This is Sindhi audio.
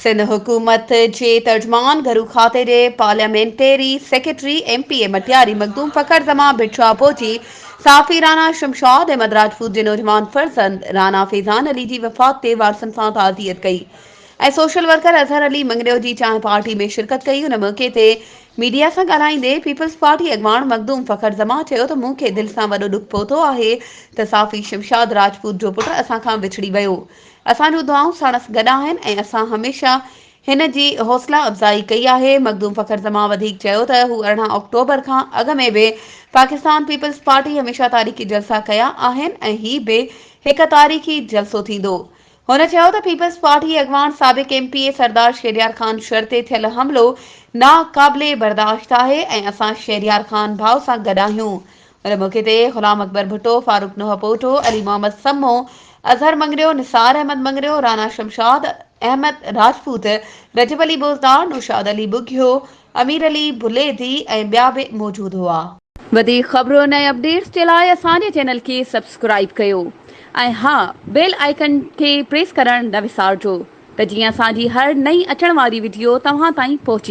سنڌ حڪومت جي ترجمان گهرو کاتي جي parliamentary secretary M P A Matiari Makhdoom Fakhar Zaman Bhit Shah پهچي صحافي رانا شمشاد احمد راجپوت جي نوجوان فرزند رانا فيضان علي جي وفات تي وارثن سان تعزيت ڪئي ۽ سوشل ورڪر اظهر علي مڱريو جي چانهه پارٽي ۾ شرڪت ڪئي. ان موقعي تي ميڊيا سان ڳالهائيندي پيپلز پارٽي اڳواڻ مخدوم فخر زمان چيو ته مون کي دل سان وڏو ڏک پهتو آهي ته صحافي شمشاد راجپوت جو پٽ اسان کان وڇڙي ويو. اسان جون دعائون ساڻس گڏ آهن ۽ اسان هميشه هن جي حوصلا افزائي ڪئي آهي. مخدوم فخر زمان وڌيڪ چيو ته هو 18 آڪٽوبر کان اڳ ۾ به پاڪستان پيپلز پارٽي هميشه تاريخي جلسا ڪيا آهن ۽ هي به هڪ تاريخي جلسو ٿيندو. هن چيو ته پيپلز پارٽي اڳواڻ سابق M P A Sardar Shehryar Khan Shar تي ٿيل حملو ناقابل برداشت آهي ۽ اسان شهريار خان ڀاء سان گڏ آهيون. ان موقعي تي غلام اڪبر ڀٽو، فاروق نوحپوٽو، علي محمد سمو، اظهر مڱريو، نثار احمد مڱريو، رانا شمشاد احمد راجپوت، رجب علي بوزدار، نوشاد علي ٻگهيو، امير علي بليدي ۽ ٻيا به موجود هئا. وڌيڪ خبرن ۽ اپڊيٽس جي لاء اسان جي چينل کي سبسڪرائيب ڪيو ۽ ها بيل آئيڪن کي پريس ڪرڻ نه وسارجو ته جيئن اسان جي هر نئين اچڻ واري وڊيو توهان تائين پهچي.